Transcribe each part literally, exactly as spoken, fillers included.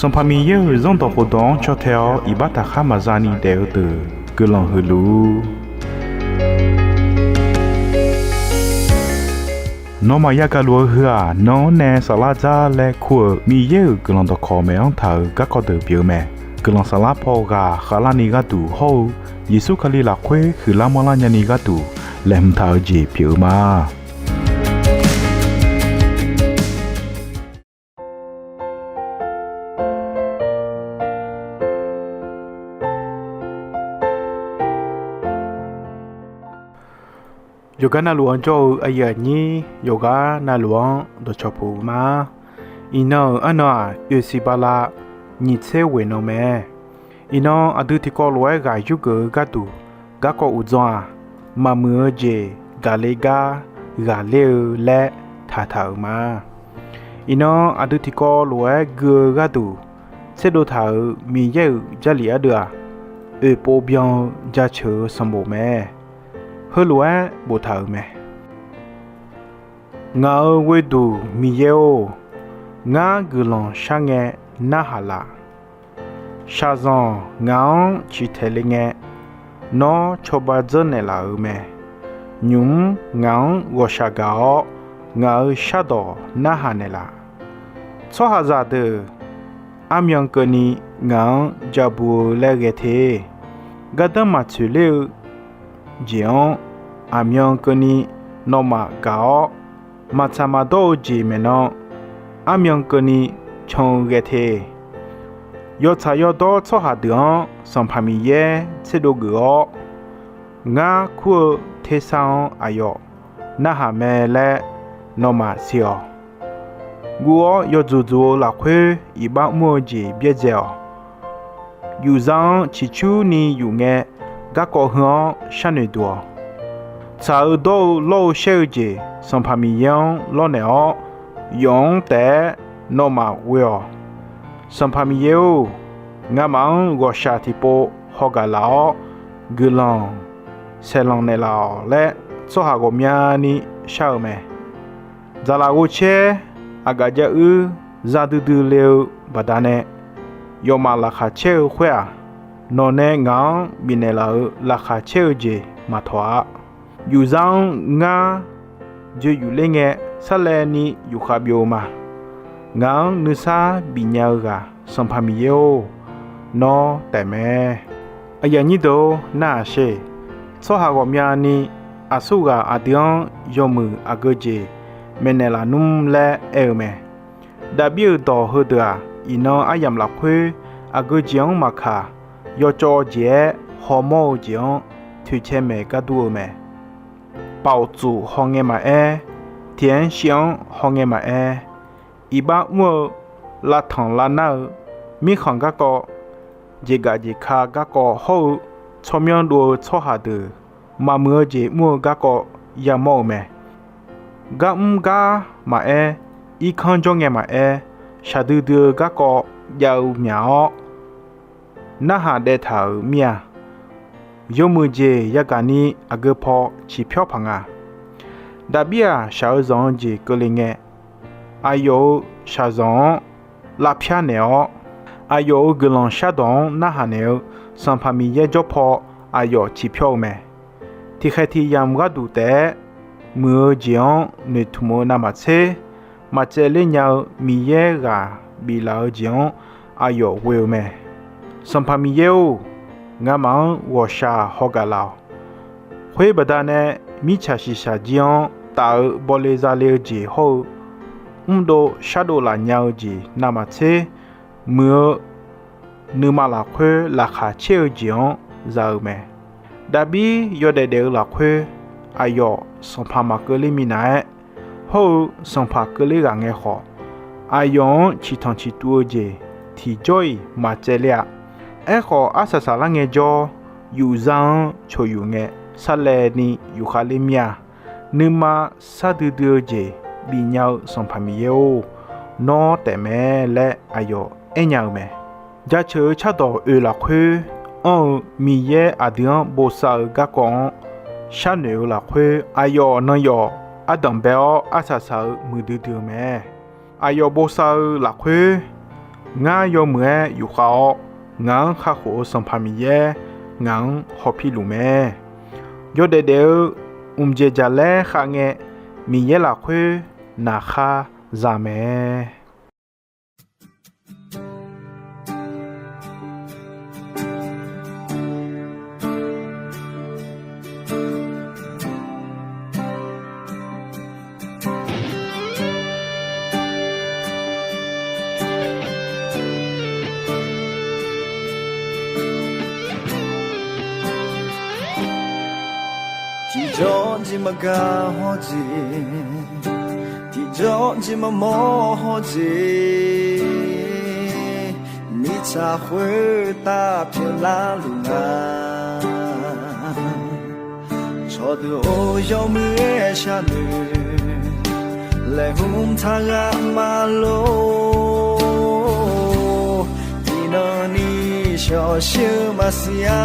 Sanqpaq Miqyaer-euq Zanrdawq khofdawq-anr caw tae-awr iqbax taqkhar maqza ni daef-eu deuq guiqlanq huiq luf-ur. Nawmaf yagaq luf-eu heu-aq, nan-anr nae saflar dzar laer kur-euq Miqyaer-euq guiqlanq dawqkawq maeq-anr taq-euq garkawv deuq pyeuf-eu mae. Guiqlanq saflar paw ghaq khavlarni gharduq hawr-eu Yeqsur Kali lafkhoer huiqlar manrlar nyani gharduq laeqhmq taq-eu jeq pyeuf-eu ma. Yawqgar navluf-anr jawr-eu aqyuif aqnyir yawqgar navluf-anr dawqcawq puq-eu ma. Iqnan-euq arnan-aq, oeqsiq bala nyiq tser ghoeq nan mae. Iqnan aqdui tiqkawv lof-aer ghaq yurgeuf-eu gharduq garkawv uqdzan-aq, maqmuiq-eu jeq gaqle gar ghaqler-eu laer taqtaq-euq ma. Iqnan aqdui tiqkawv lof-aer gui-eu gharduq tserdov taq-euq Miqyaer-euq Jarlif ardeuv-aq, oeqpov byan-eu jaceuq-eu sanqbof mae. Heulof-aer boftaq-euq mae. Ngaq-euq ghoeduq Miqyaer-or, ngar guiqlanq shar ngae narhaq laf. Shaqzanq ngaq-anr ciqtaeq le ngae, nawr cawba dzeur naeqlaf-euq mae. Nymq-mr ngaq-anr ghawqshaq gaq-awr, ngaq-euq shardawq narhaq naeqlaf. Tsawrhaqzaq deuq armyan keuvni ngaq-anr ja bu-eu laer ghae te. Gardanr maqtsoeq ler-eu jeq-anr aqmyan keuvni nawmaf gaq-awr, maqtsaq maqdawr-eu jeq maeqnan armyan keuvni can-eu ghae te. Yawtsaq yawdawr tsawrhaq deuq-anr Sanqpaq Miqyaer tserdov geuf-awr, ngar kur-eu tersar-anr aqyawf narhaq mae laer nawmaf siq-awq. Guv-awr yawdzuq dzuq-eu lafkhoer iqbax mr-eu jeq byaerdzae-awq. Yufzar-anr ciqcurni yuf ngae, garkawv heu-anr sharnoeq duq-awq. Tsaq-eu dawr-eu lawr-eu shaer-eu jeq Sanqpaq Miqyaer-anr lawrnaeq-awr, yawf-anr taef-aer nawmaf ghoe-awq. Sanqpaq Miqyaer-or, ngamaf-anr ghawqshaq tiqpov hawgaq laf-awr, guiqlanq saeqlanq naeqlaf-awq laer tsawrhaq ghawqmyani shar-eu mae. Dzaqlaf ghovcaer aqgaf jav uir za duidui le-eu baqdanae, yawmaf laqkhaq caer-eu khoer-aq, nawqnae ngaq-anr bifnaeq laf-euq laqkhaq caer-eu jeq maqtawq-a. Yufzar-anr ngar dzoeyuf ler ngae, sarlaevni yufkhav byov-eu ma. Ngaq-anr nuisar bifnya-eu ghaq Sanqpaq Miqyaer-or, nawr taefmae. Aqyuif aqnyir deuq-or, narhaq sher. Tsawrhaq ghawqmyani aqsurghaq aqdui-anr yawmuiq aqgeu jeq maeqnaeq laf nmr laer aer-eu mae. Daqbir-euq dawq heudeuq-aq, iqnan aryamq lafkhoer aqgeu jeq-anr maqkaq, yawcawv jeq-aer hawmawr-eu jeq-anr toeqcae maeq gar dur-eu mae. Paoftsuf hawngae maqaer, tiq-anr shir-anr hawngae maqaer, iqbax mr-eu, lavtanq lavnar-eu, mirkhanq garkawv, jeqgaf jeqka garkawv hawr-eu, tsawrmyanr dov-eu tsawrhaq deuq maqmuiq-eu jeq mr-eu garkawv yamawr-eu mae. Gar mr gar maqaer, irkanr jawr ngae maqaer, shaqdui dui-eu garkawv jav-eu myaq-awr, narhaq daev taq-euq mir-a. Yawmuiq jeq yagaq ni aqgeu paw ciqpyawr paq nga. Daqbir-aq, shaq-eu zanq-eu jeq keuvle ngae, aqyawf-euq shaqzanq-anr lavpyar naeq-awr, aqyawf-euq guiqlanq shardawq-anr narhaq naeq-eu Sanqpaq Miqyaer jawr paw aqyawf ciqpyawr-eu mae. Tiqkhaeq tiq yamq gharduq taef-aer muiq-eu jeq-anr noeqtmq-eu navmaqtser, maqtsaevler nya-eu Miqyaer ghaq biflaf-eu jeq-anr aqyawf ghoe-eu mae. Sanqpaq Miqyaer-or, ngamaf-anr ghawqshaq hawgaq laf-awq. Khoer baqdanae, mirtsaq shiqshaq jir-anr taf-eu bawle zale-eu jeq hawr-eu, mrdov shardov laf nya-eu jeq navmaqtser, muiq-eu nuima lafkhoer laqkhaq caer-eu jeq-anr za-eu mae. Daqbir yawdaef daef-eu lafkhoer, aqyawf sanqpaq maqkeuv ler minav-aer, hawr-eu sanqpaq keuvler ghaq ngae khawf, aqyawf-anr ciqtanq ciqtuv-eu jeq tiqjawr-iq maqtsaevler-a. Aerkhawf, arsaq saqlar ngaejawr, yufzar-anr coqyuf ngae, sarlaevni yufkhav ler mir-a. Nuima sar duidui-eu jeq bifnya-eu Sanqpaq Miqyaer-or, nawr taefmae laer aqyawf aernya-eu mae. Jaceuq-eu cardawq oeq lafkhoer anr-eu Miqyaer aqdui-anr bosav-eu garkawv-anr sharnoeq-eu lafkhoer, aqyawf nan yawf ardanq bae-awr arsaq saq-eu muiqdui dui-eu mae. Aqyawf bosav-eu lafkhoer, Ngar yawmuiq-aer yufkhav-awr, ngaq-anr kakhof-eu Sanqpaq Miqyaer ngaq-anr hawpir luf mae. Yawdaef daef-eu mqbyaeq jaqlaer khav ngae, Miqyaer lafkhoer naqkhar za mae. Tiqjawr jeq maqgaq hawr-eu jeq, tiqjawr jeq maqmawr hawr-eu jeq, mirtsaq khoertav pyeuflar luf nga. Cawqdeuq-or, yawmuiq-aer sharnoeq laeqhmq taq ghaq ma lor. Tiqnan ni shawqshir-eu maqsiq-a.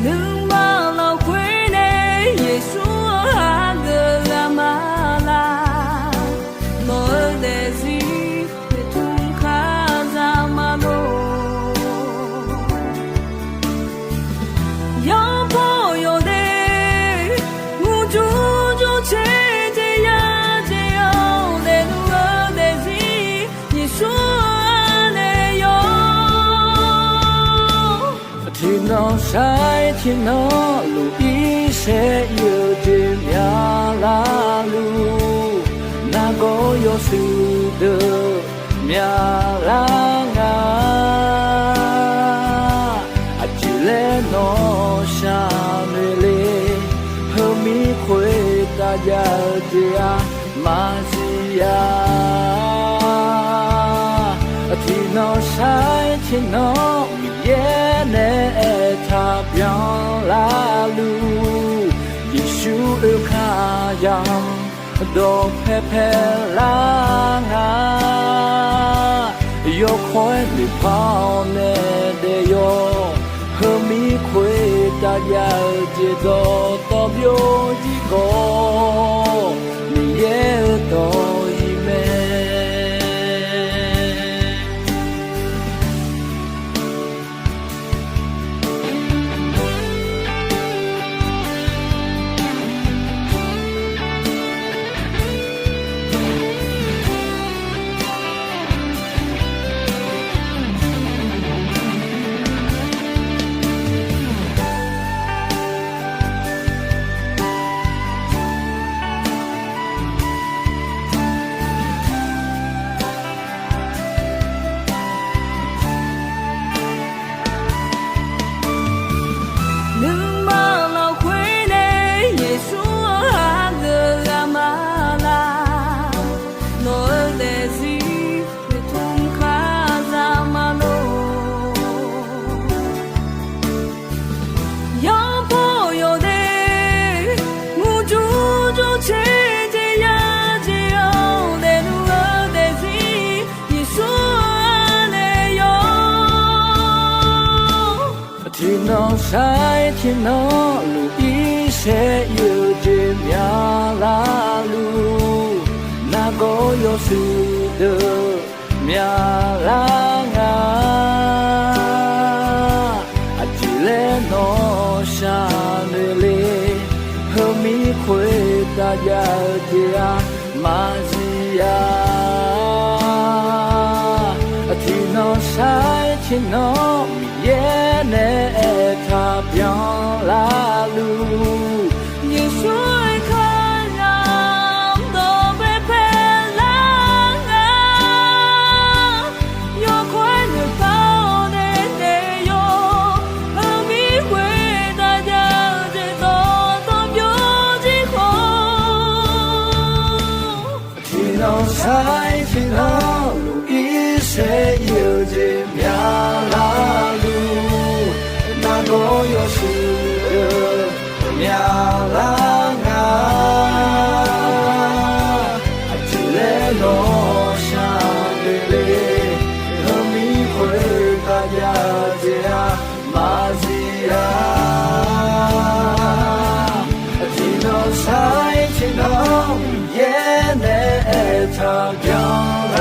Nuima lafkhoer nae Yeqsur-anr hageuf ghaq ma laq. Nawq-eu daefzir noeqtmq kazaq ma lor. Yawbaw yawdaef, murjur jurcaer jeq ya jeq-anr daefluf-eu daefzir Yeqsur-anr nae yawr. Tiqnan sair tiqnan luf irsaer ir-eu jeq myaqlar luf, nargawr yawshuif deuq myaqlar nga. Aqjeq laer nawr sharnoeq le, heumir khoertav jav-eu jeq-aq maqsiq-a. Tiqnan sair tiqnan Miqyaer nae aertaq byanlar luf, Yeqsur oekar ya dawqpae paelar nga. Yawkawr-aer noeqpar-awr nae daef yawr, heumir khoertav jav-eu jeq dawqtawv byov jir khawf, Miqyaer-euq dawq-iq mae. Nuima lafkhoer nae Yeqsur-anr hageuf ghaq ma laq. Nawq-eu daefzir noeqtmq kazaq ma lor. Yawbaw yawdaef, murjur jurcaer jeq ya jeq-anr daefluf-eu daefzir Yeqsur-anr nae yawr. Tiqnan sair tiqnan luf irsaer ir-eu jeq myaqlar luf, nargawr yawshuif deuq myaqlar nga. Aqjeq laer nawr sharnoeq le, heumir khoertav jav-eu jeq-aq maqsiq-a. Tiqnan sair tiqnan Miqyaer nae aertaq byanlar luf, Yeqsur oekar ya dawqpae paelar nga. Yawkawr-aer noeqpar-awr nae daef yawr, heumir khoertav jav-eu jeq dawqtawv byov jir khawf, tiqnan sair tiqnan luf irsaer ir-eu jeq myaqlar luf, nargawr yawshuif deuq myaqlar nga. Aqjeq laer nawr sharnoeq le, heumir khoertav jav-eu jeq-aq maqsiq-a. Tiqnan sair tiqnan Miqyaer nae aertaq Aqgyan